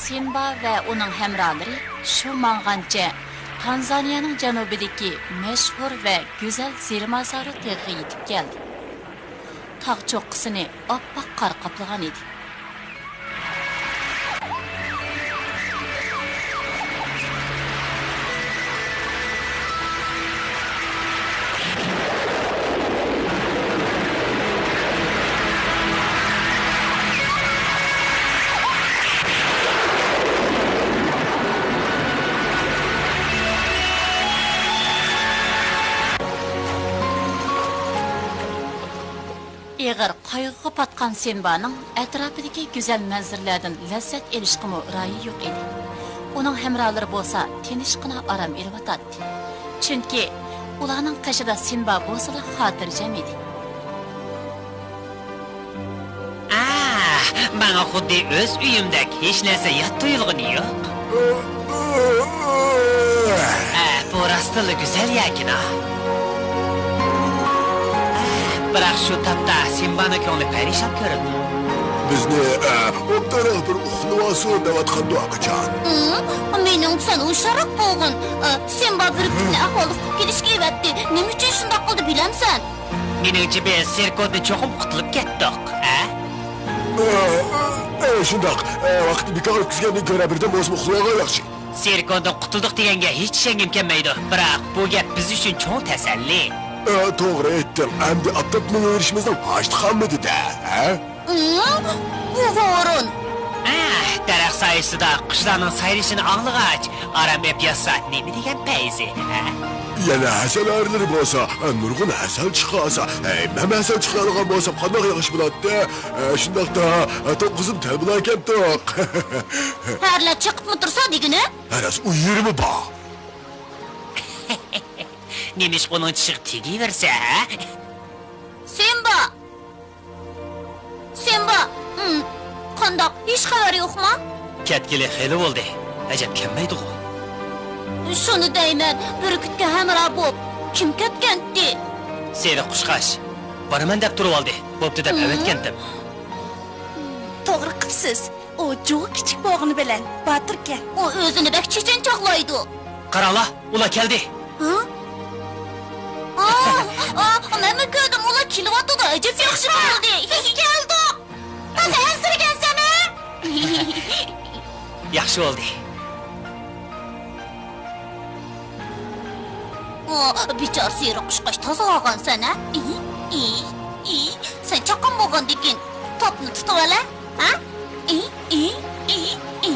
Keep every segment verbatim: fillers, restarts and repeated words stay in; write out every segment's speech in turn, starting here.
سىمبا ۋە ئۇنىڭ ھەمراھلىرى شۇ ماڭغانچە تانزانىيەنىڭ جەنۇبىدىكى مەشھۇر ۋە گۈزەل زىلماسارو تېغىغا يېتىپ كەلدى. تاغ چوققىسىنى ئاپئاق قار قاپلىغان ئىدى. ئېغىر قايغۇغا پاتقان سىمبانىڭ ئەتراپىدىكى گۈزەل مەنزىرىلەردىن لەززەت ئېلىشقىمۇ رايى يوق ئىدى. ئۇنىڭ ھەمراھلىرى بولسا تىنچقىنا ئارام ئېلىۋاتاتتى. چۈنكى ئۇلارنىڭ قېشىدا سىمبا بولسىلا خاتىرجەم ئىدى. ئا، ماڭا خۇددى ئۆز ئۆيۈمدەك، ھېچ نەرسە يات تۇيۇلغىنى يوق. ئە، بۇ راستتىنلا گۈزەل يەكۈن-ھە. ئە، بىراق شۇ تاپتا سىمبانىڭ كۆڭلى پەرىشان كۆرۈنىدۇ. بىزنى، ئە، ئوبدانراق بىر ئۇخلىۋالسۇن دەۋاتقاندۇ ئاقىجان. ھىم، مېنىڭ سەل ھوشيارراق بولغىن. ئە، سىمبا بۈركۈتنى ئەھۋاللىق قىلىپ كېلىشكە ئەۋەتتى. نېمە ئۈچۈن شۇنداق قىلدى بىلەمسەن؟ مېنىڭچە، بىز سېركودىن چوقۇم قۇتۇلۇپ كەتتۇق، ھە؟ ئە، ئە، شۇنداق. ئە، ۋاقىتنى بىكار ئۆتكۈزگەندىن كۆرە بىردەم بولسىمۇ ئۇخلىۋالغان ياخشى. سېركودىن قۇتۇلدۇق دېگەن گەپ ھېچ ئىشەنگۈم كەلمەيدۇ. بىراق بۇ گەپ بىز ئۈچۈن چوڭ تەسەللى. ئە، توغرا ئېيتتىڭ. ئەمدى ئاپتاپنى يېرىشىمىزنىڭ ھاجىتى قالمىدى-دە، ھە؟ ئىم، بۇ ھورۇن. ئە، دەرەخ سايىسىدا قۇشلارنىڭ سايرىشىنى ئاڭلىغاچ، ئارام ئېلىپ ياتسا نېمە دېگەن پەيزى، ھە؟ يەنە ھەسەل ئەرلىرى بولسا، نۇرغۇن ھەسەل چىقارسا، ھەي، مەنمۇ ھەسەل چىقىرالىغان بولسام قانداق ياخشى بولاتتى. شۇنداقتا، توققۇزۇم تەلمۇلا كەپتۇق. ئەرلەر چېقىپمۇ تۇرسا دېگىنىم؟ ھەرەس ئۇ يېرىمۇ بار. نېمىشقا ئۇنىڭ چىشىغا تېگىۋەرسە، ھە؟ سىمبا! سىمبا! ھىم، قانداق، ھېچ خەۋەر يوقما؟ كەتكىلى خېلى بولدى. ئەجەب كەلمەيدىغۇ؟ شۇنى دەيمەن، بۈركۈتكە ھەمراھ بوپ، كىم كەتكەنتى؟ سېرىق قۇشقاچ، بارىمەن دەپ تۇرۇۋالدى. بوپتۇ دەپ ھىم. ئەۋەتكەنتىم. توغرا قىپسىز. ئۇ جۇۋا كىچىك بولغىنى بىلەن باتۇركەن. ئۇ ئۆزىنى بەك چېچەن چاغلايدۇ. قاراڭلار، ئۇلار كەلدى. ھە؟ ئا، ئا، مەنمۇ كۆردۈم، ئۇلار كېلىۋاتىدۇ. ئەجەب ياخشى بولدى. بىز كەلدۇق. تازا ئەنسىرىگەنسەن، ھە؟ ياخشى بولدى. ئا، بىچارە سېرىق قۇشقاچ، تازا ئالغانسەن، ھە؟ ئى، ئى، ئى. سەن چاققان بولغاندىكىن توپنى تۇتۇۋال، ھە؟ ھە؟ ئى، ئى، ئى.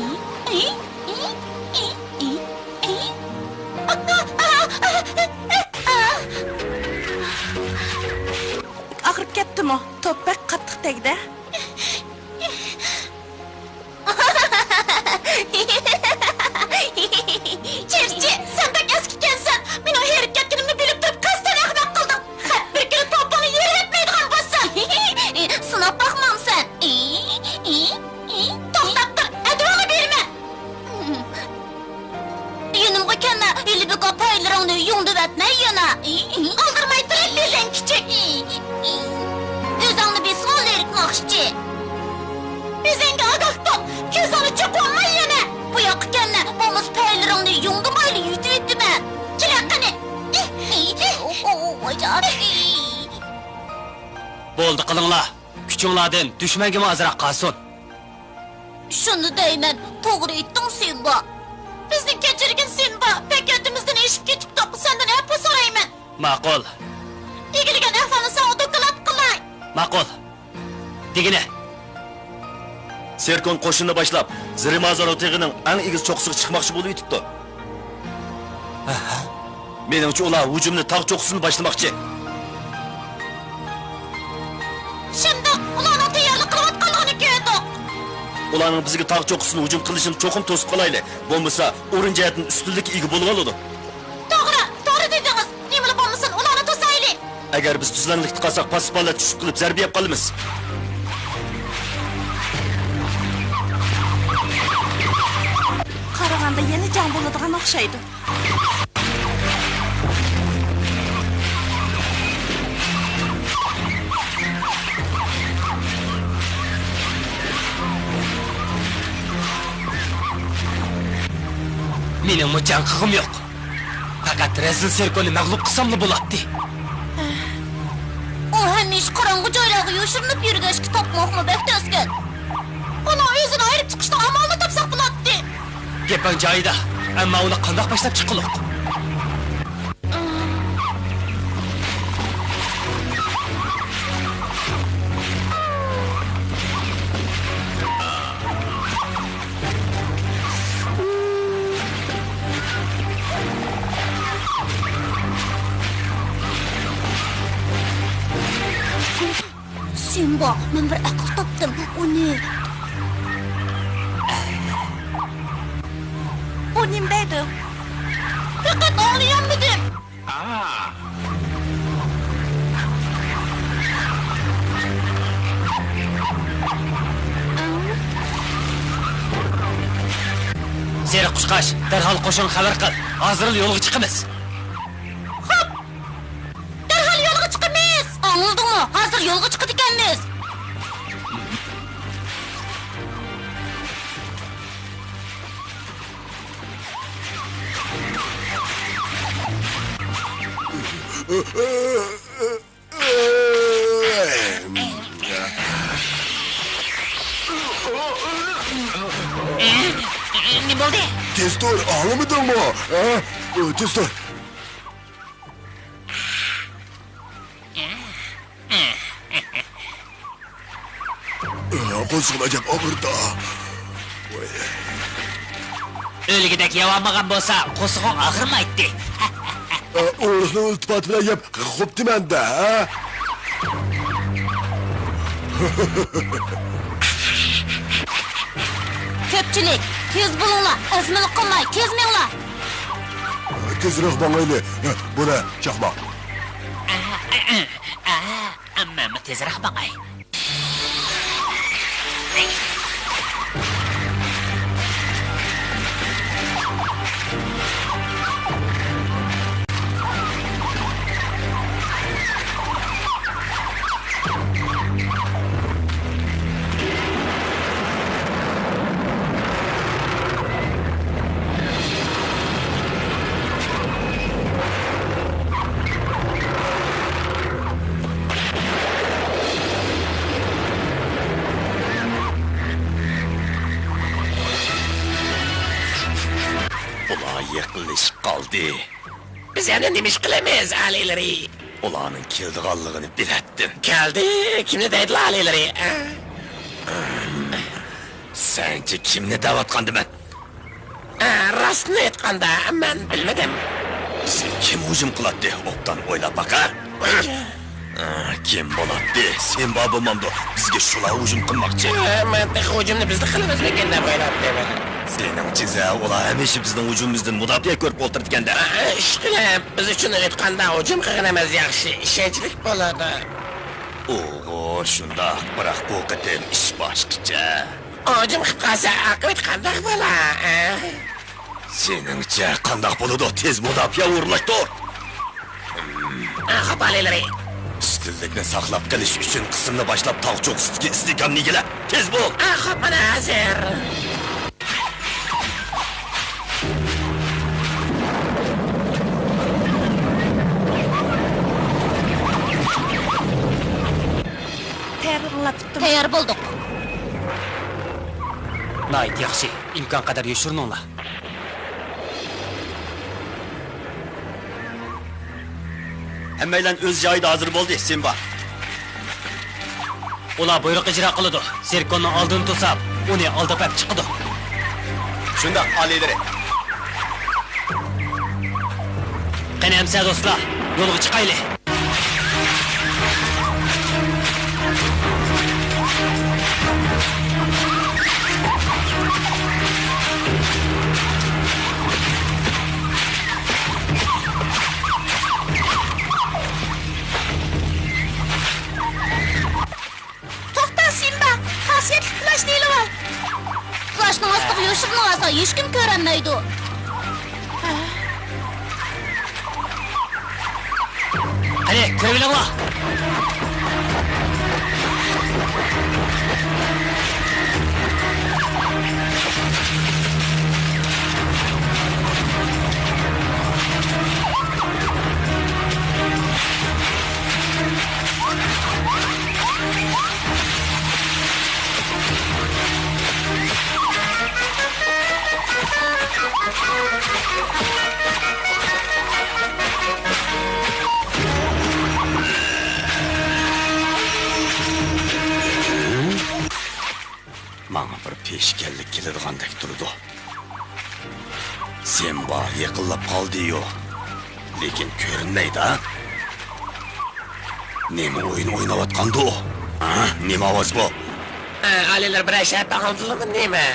ئاغرىپ كەتتىمۇ؟ توپ بەك قاتتىق تەگدى. چىرچى، سەن بەك ئەسكىكەنسەن. مېنىڭ ھېرىپ كەتكىنىمنى بىلىپ تۇرۇپ قەستەن ئەخمەق قىلدىڭ. خەپ بىر كۈنى توپۇڭنى يېرىۋەتمەيدىغان بولسا. سىناپ كىچى. ئۆزۈڭگە ئاگاھ بول، كۆزۈڭنى چوقۇۋالماي يەنە. بۇ ياققا كەلمە، بولمىسا پەيلىرىڭنى يۇڭدىمايلا يۇتۇۋېتىمەن. كېلە قېنى. بولدى قىلىڭلار، كۈچۈڭلاردىن دۈشمەنگىمۇ ئازراق قالسۇن. شۇنى دەيمەن، توغرا ئېيتتىڭ سىمبا. بىزنى كەچۈرگىن سىمبا، بەك ھەددىمىزدىن ئېشىپ كېتىپتۇق، سەندىن ئەپۇ سورايمەن. ماقۇل. ئىگىلىگەن ئەھۋالنى ساڭا دوكلات قىلاي. ماقۇل. دېگىنە. سېركون قوشۇننى باشلاپ، زىرىمازارو تېغىنىڭ ئەڭ ئېگىز چوققىسىغا چىقماقچى بولۇۋېتىپتۇ. ئەھە. مېنىڭچە، ئۇلار ھۇجۇمنى تاغ چوققىسىدىن باشلىماقچى. شۇنداق، ئۇلارنىڭ تەييارلىق قىلىۋاتقانلىقىنى كۆردۇق. ئۇلارنىڭ بىزگە تاغ چوققىسىدىن ھۇجۇم قىلىشىنى چوقۇم توسۇپ قالايلى، بولمىسا ئورۇن جەھەتتىن ئۈستۈنلۈككە ئىگە بولۇۋالىدۇ. توغرا، توغرا دېدىڭىز. نېمىلا بولمىسۇن، ئۇلارنى توسايلى. ئەگەر بىز تۈزلەڭلىكتە قالساق، پاسسىپ ھالەتتە چۈشۈپ قېلىپ، زەربە يەپ قالىمىز. قارىغاندا يەنە جەڭ بولىدىغان ئوخشايدۇ. مېنىڭمۇ جەڭ قىلغۇم يوق. پەقەت رەزىل سېركوننى مەغلۇپ قىلساملا بولاتتى. ئۇ ھەمىشە قاراڭغۇ جايلارغا يوشۇرۇنۇپ يۈرگەچكە، تاپماقمۇ بەك تەسكەن. ئۇنىڭ ئۆزىنى ئايرىپ چىقىشنىڭ ئامالىنى تاپساق بولاتتى. گېپىڭ جايىدا، ئەمما ئۇنى قانداق باشلاپ چىققۇلۇق؟ سىمبا، مەن بىر ئەقىل تاپتىم. ئۇنى. بۇ نېمە دەيدۇ؟ پەقەت ئاڭلىيالمىدىم. سېرىق قۇشقاچ، دەرھال قوشۇنغا خەۋەر قىل. ھازىرلا يولغا چىقىمىز. خوپ! دەرھال يولغا چىقىمىز! ئاڭلىدىڭمۇ؟ ھازىر يولغا چىقىدىكەنمىز! نېمە بولدى؟ تېز تۇر، ئاڭلىمىدىڭمۇ؟ ھە؟ تېز تۇر. قورسىقىم ئەجەب ئاغرىدى. ۋاي. ئۆلگۈدەك يەۋالمىغان بولسا، قورسىقىڭ ئاغرىمايتتى. ئورۇقنىڭ ئىلتىپاتى بىلەن يەپ قوپتىمەن-دە، ھە؟ كۆپچىلىك، تېز بولۇڭلار، ئەزمىلىك قىلماي، تېز مېڭىڭلار. تېزرەك ماڭايلى. بۇنى چاقما. ئەمما تېزرەك ماڭاي. ئۇلار يېقىنلىشىپ قالدى. بىز ئەمدى نېمە ئىش قىلىمىز، ئالىيلىرى؟ ئۇلارنىڭ كېلىدىغانلىقىنى بىلەتتىم. كەلدى؟ كىمنى دەيدىلا، ئالىيلىرى؟ سەنچە كىمنى دەۋاتقاندىمەن؟ ئە، راستىنى ئېيتقاندا، مەن بىلمىدىم. بىزگە كىم ھۇجۇم قىلاتتى؟ ئوبدان ئويلاپ باق، ھە؟ ئە، كىم بولاتتى؟ سىمبا بولمامدۇ؟ بىزگە شۇلار ھۇجۇم قىلماقچى. ئە، مەن تېخى ھۇجۇمنى بىزلا قىلىمىز دېگەندەك ئويلاپتىمەن. سېنىڭچە، ئۇلار ھەمىشە بىزنىڭ ھۇجۇمىمىزدىن مۇداپىئە كۆرۈپ ئولتۇرىدىكەن-دە. ئە، ئىشقىلىپ، بىز ئۈچۈن ئېيتقاندا، ھۇجۇم قىلغىنىمىز ياخشى، ئىشەنچلىك بولىدۇ. ئوغۇ، شۇنداق، بىراق بۇ قېتىم ئىش باشقىچە. ھۇجۇم قىلىپ قالسا، ئاقىۋىتى قانداق بولا، ئە؟ سېنىڭچە قانداق بولىدۇ؟ تېز مۇداپىئە ئورۇنلاشتۇر. ئە، خوپ، ئالىيلىرى. ئۈستۈنلۈكنى ساقلاپ قېلىش ئۈچۈن قىسىمنى باشلاپ، تاغ چوققىسىدىكى ئىستىھكامنى ئىگىلە. تېز بول! ئا، خوپ، مانا ھازىر. تەييارلىق ئاڭلاپ پۈتتۈم. تەييار بولدۇق. ناھايىتى ياخشى. ئىمكان قەدەر يوشۇرۇنۇڭلار. ھەممەيلەن ئۆز جايىدا ھازىر بولدى، سىمبا. ئۇلار بۇيرۇق ئىجرا قىلىدۇ. سېركوننىڭ ئالدىنى توساپ، ئۇنى ئالداپ ئەپ چىقىدۇ. شۇنداق، ئالىيلىرى. قېنى ئەمسە دوستلار، يولغا چىقايلى. توختا، سىمبا، خاسىيەتلىك پىلاچنى ئېلىۋال. پىلاچنىڭ ئاستىغا يوشۇرۇنۇۋالسا، ھېچكىم كۆرەلمەيدۇ. قېنى، كىرىۋېلىڭلار. ماڭا بىر پېشكەللىك كېلىدىغاندەك تۇرىدۇ. سىمبا يېقىنلاپ قالدىيۇ، لېكىن كۆرۈنمەيدۇ. نېمە ئويۇن ئويناۋاتقاندۇ؟ ھە؟ نېمە ئاۋاز بۇ؟ ئالىيلار بىرەر شەپە ئالدىلىمۇ نېمە؟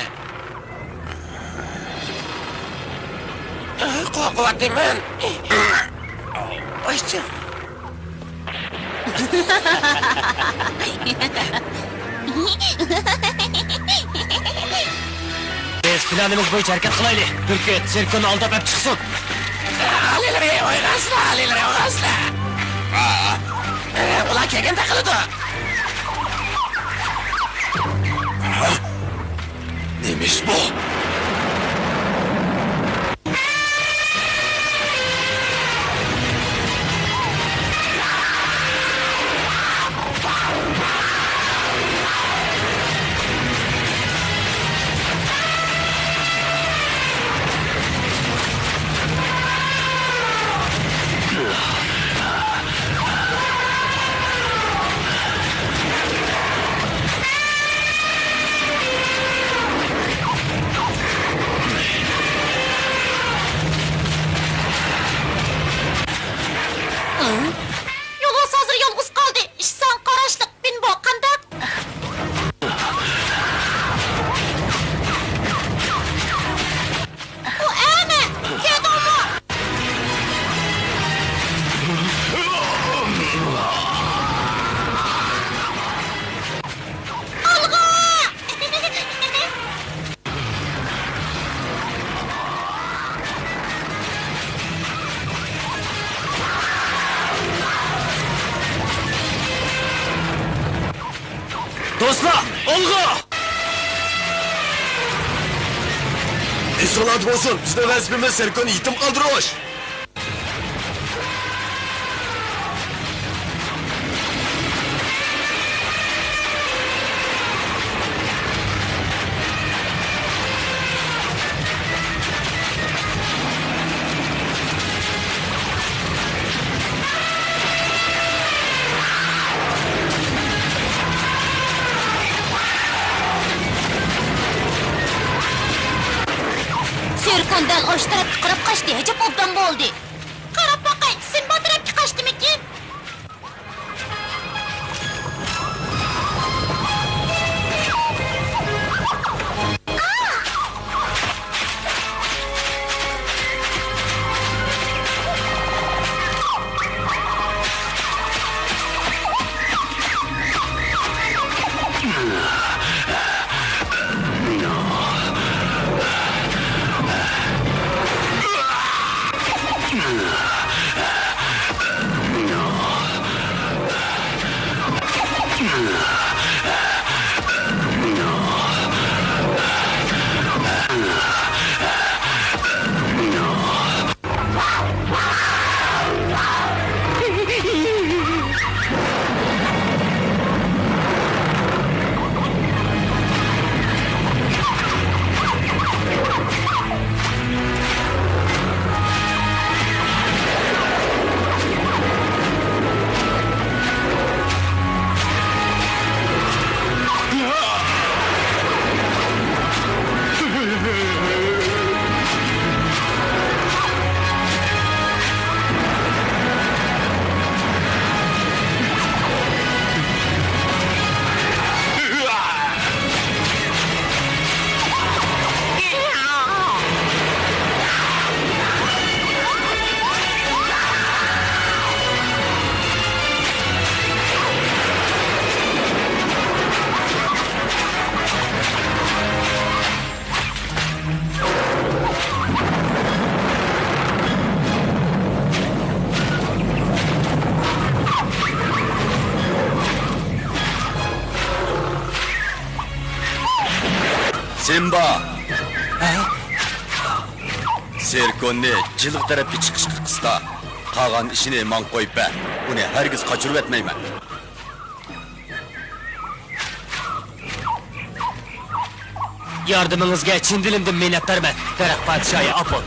قورقۇۋاتىمەن. ئاچچىق. بىز پىلانىمىز بويىچە ھەرىكەت قىلايلى. بۈركۈت سېركوننى ئالداپ ئەپ چىقسۇن. ئالىيلىرى ئويغانسىلەر، ئالىيلىرى ئويغانسىلەر. ئۇلار كەلگەندەك قىلىدۇ. نېمە ئىش بۇ؟ يولۋاس ھازىر يالغۇز قالدى. ئىشسان قاراشلىق بىمبو قانداق؟ ئۇ ئەمە! كۆردۈڭمۇ؟ ئالغا! دوستلار، ئالغا! ئېسىڭلاردا بولسۇن، بىزنىڭ ۋەزىپىمىز سېركوننى يېتىم قالدۇرۇش! سېركون دەل ئاشۇ تەرەپكە قاراپ قاچتى. ئەجەب ئوبدان بولدى. قاراپ باقاي، سىمبا تەرەپكە قاچتىمىكىن؟ سىمبا! ھە؟ سىركوننى جىلغا تەرەپكە چىقىشقا قىستا. قالغان ئىشىنى ماڭا قويۇپ بەر. ئۇنى ھەرگىز قاچۇرۇۋەتمەيمەن. ياردىمىڭىزگە چىن دىلىمدىن مىننەتدارمەن، دەرەخ پادىشاھى ئاپون.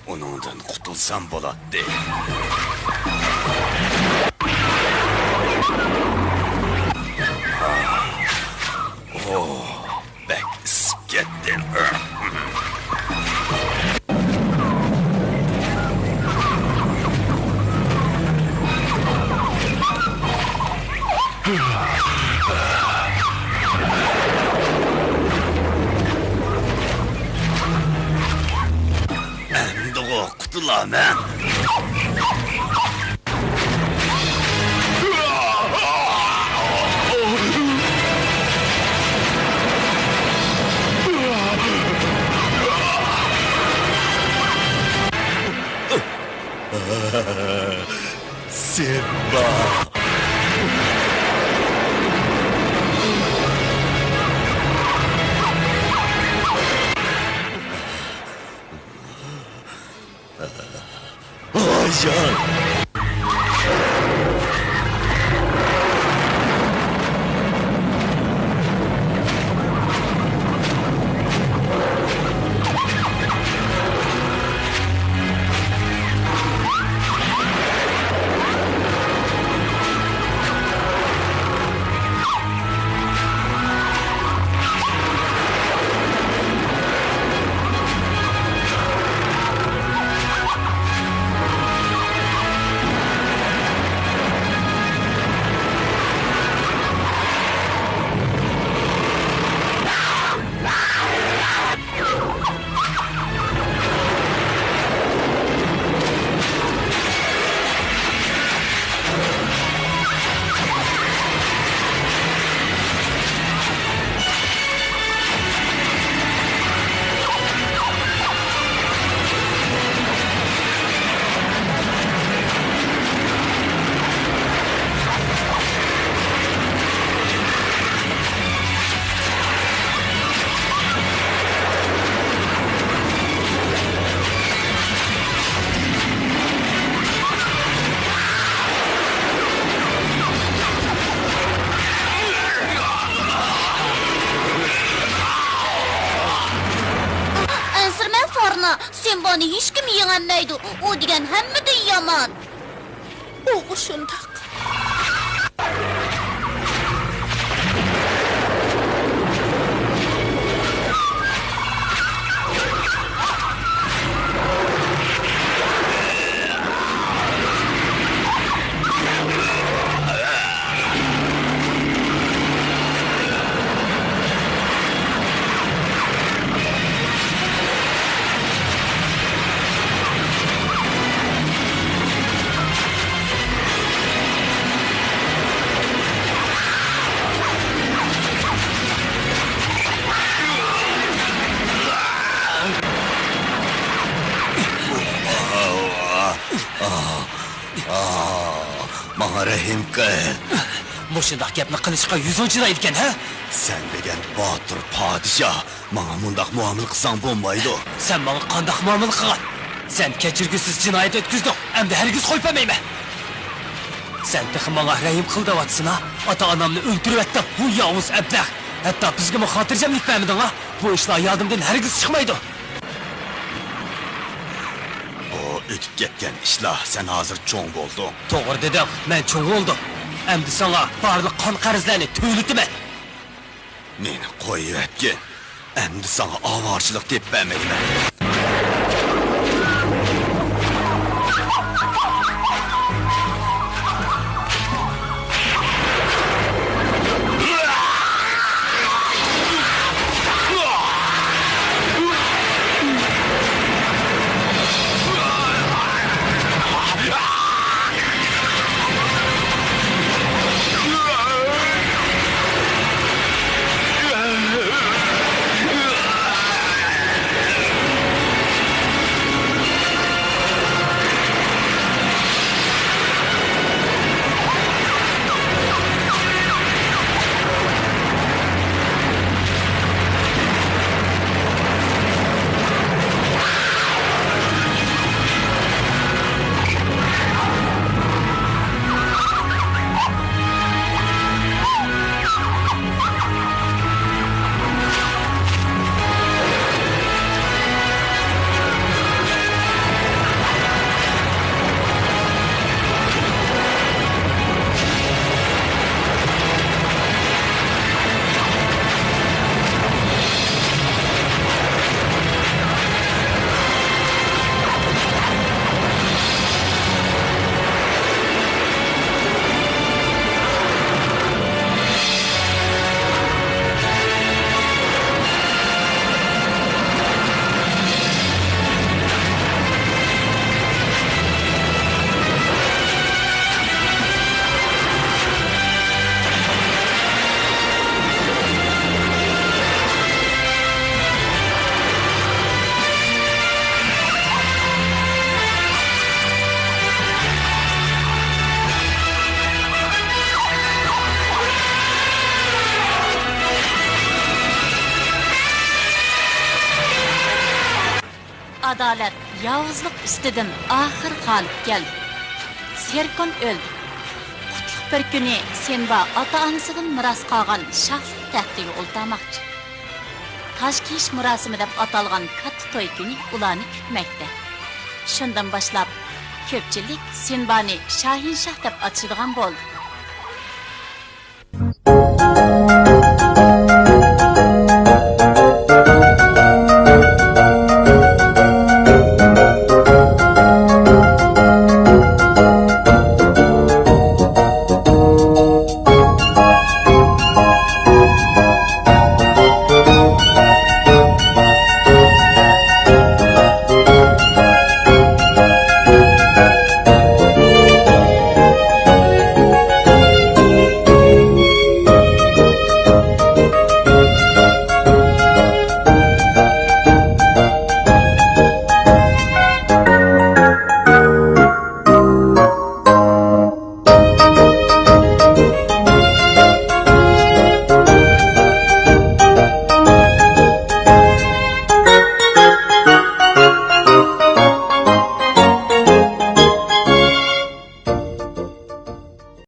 ئۇنىڭدىن قۇتۇلسام بولاتتى. ئوھ، بەك ئىسسىپ كەتتى. ئەمدىغۇ قۇتۇلامەن. سىمبا! ۋايجان! ئەنسىرىمە، فارنا، سىمبانى ھېچكىم يېڭەلمەيدۇ. ئۇ دېگەن ھەممىدىن يامان. ئۇ شۇنداق. ئاھ، ماڭا رەھىم قىل. مۇشۇنداق گەپنى قىلىشقا يۈزۈڭ چىدايدىكەن، ھە؟ سەن دېگەن باتۇر پادىشاھ ماڭا مۇنداق مۇئامىلە قىلساڭ بولمايدۇ. سەن ماڭا قانداق مۇئامىلە قىلغان؟ سەن كەچۈرگۈسىز جىنايەت ئۆتكۈزدۈڭ، ئەمدى ھەرگىز قويۇپ بەرمەيمەن. سەن تېخى ماڭا رەھىم قىل دەۋاتىسەن-ھە؟ ئاتا-ئانامنى ئۆلتۈرۈۋەتتىڭ، ھۇ ياۋۇز ئەبلەخ! ھەتتا بىزگىمۇ خاتىرجەملىك بەرمىدىڭ-ھە؟ بۇ ئىشلار يادىمدىن ھەرگىز چىقمايدۇ. بۇ ئۆتۈپ كەتكەن ئىشلار، سەن ھازىر چوڭ بولدۇڭ. توغرا دېدىڭ، مەن چوڭ بولدۇم. ئەمدى ساڭا بارلىق قان قەرزلەرنى تۆلىتىمەن. مېنى قويۇۋەتكىن. ئەمدى ساڭا ئاۋارىچىلىك تېپىپ بەرمەيمەن. ئادالەت ياۋۇزلۇق ئۈستىدىن ئاخىر غالىب كەلدى. سېركون ئۆلدى. قۇتلۇق بىر كۈنى سىنبا ئاتا-ئانىسىدىن مىراس قالغان شاھلىق تەختىگە ئولتۇرماقچى. تاج كىيىش مۇراسىمى دەپ ئاتالغان كاتتا توي كۈنى ئۇلارنى كۈتمەكتە. شۇندىن باشلاپ، كۆپچىلىك سىنبانى شاھىنشاھ دەپ ئاتىشىدىغان بولدى.